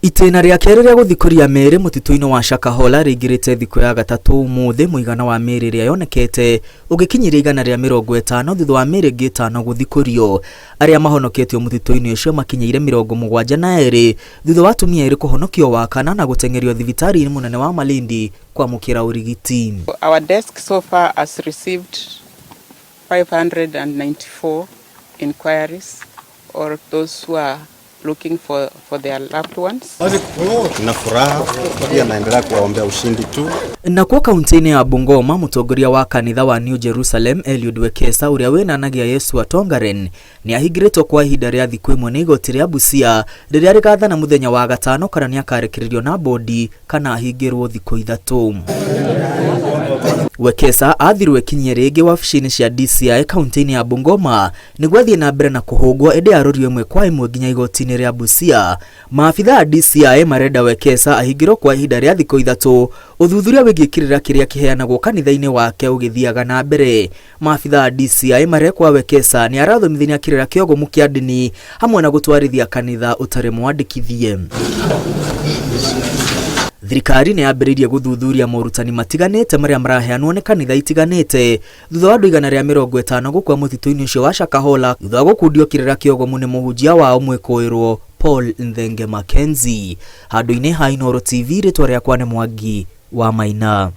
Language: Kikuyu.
Itĩna rĩa kerĩ rĩa gũthikũria mĩĩrĩ mũtitũ-inĩ wa Shakahola rĩingĩrĩte thikũ ya gatatũ ũmũthĩ, mũigana wa mĩĩrĩ ĩrĩa yonekete ũgĩkinyĩria 150 thutha wa mĩĩrĩ ĩngĩ ĩtano gũthikũrio. Arĩa mahonoketio mũtitũ-inĩ ũcio makinyĩire 72 thutha wa atumia erĩ kũhonokio Wakana na gũteng'erio thibitarĩ-inĩ mũnene wa Malindi kwamũkĩra ũrigiti. Our desk so far has received 594 inquiries or those who are looking for their loved ones. Na furaha pia naendelea kuwaombea ushindi tu. Nakuo kaunti-inĩ ya Bungoma, mũtongoria wa kanitha wa New Jerusalem Eliud Wekesa ũrĩa wĩnanagia Yesu Atongaren nĩ ahingĩrĩtwo kwa ihinda rĩa thikũ ĩmwe nĩ igoti rĩa Busia rĩrĩa rĩgathana mũthenya wa gatano kana nĩ akarekererio na bodi kana ahingĩrwo thikũ ithatũ. Wekesa athirwo ekinyie rĩngĩ wabici-inĩ cia DCI kaunti-inĩ ya Bungoma nĩguo athiĩ na mbere na kũhũngwo, ĩndĩ arorio ĩmwe kwa ĩmwe nginya igoti-inĩ rĩa Busia. Maabitha a DCI marenda Wekesa ahingĩrwo kwa ihinda rĩa thikũ ithatũ ũthuthuria wĩgiĩ kĩrĩra kĩrĩa kĩheanagwo kanitha-inĩ wake ũgĩthiaga na mbere. Maabitha a DCI marekwa Wekesa nĩ arathomithania kĩrĩra kĩogomu kĩa ndini hamwe na gũtwarithia kanitha ũtarĩ mwandĩkithie. Thirikari nĩ yambĩrĩirie gũthuthuria morutani matiganĩte marĩa maraheanwo nĩ kanitha itiganĩte thutha wa andũ 150 gũkua mũtitũ-inĩ ũcio wa Shakahola thutha wa gũkundio kĩrĩra kĩogomu nĩ mũhunjia wao mwĩkũĩrwo Paul Nthenge Mackenzie. Handũ-inĩ ha Inooro TV, rĩtwa rĩakwa nĩ Mwangi wa Maina.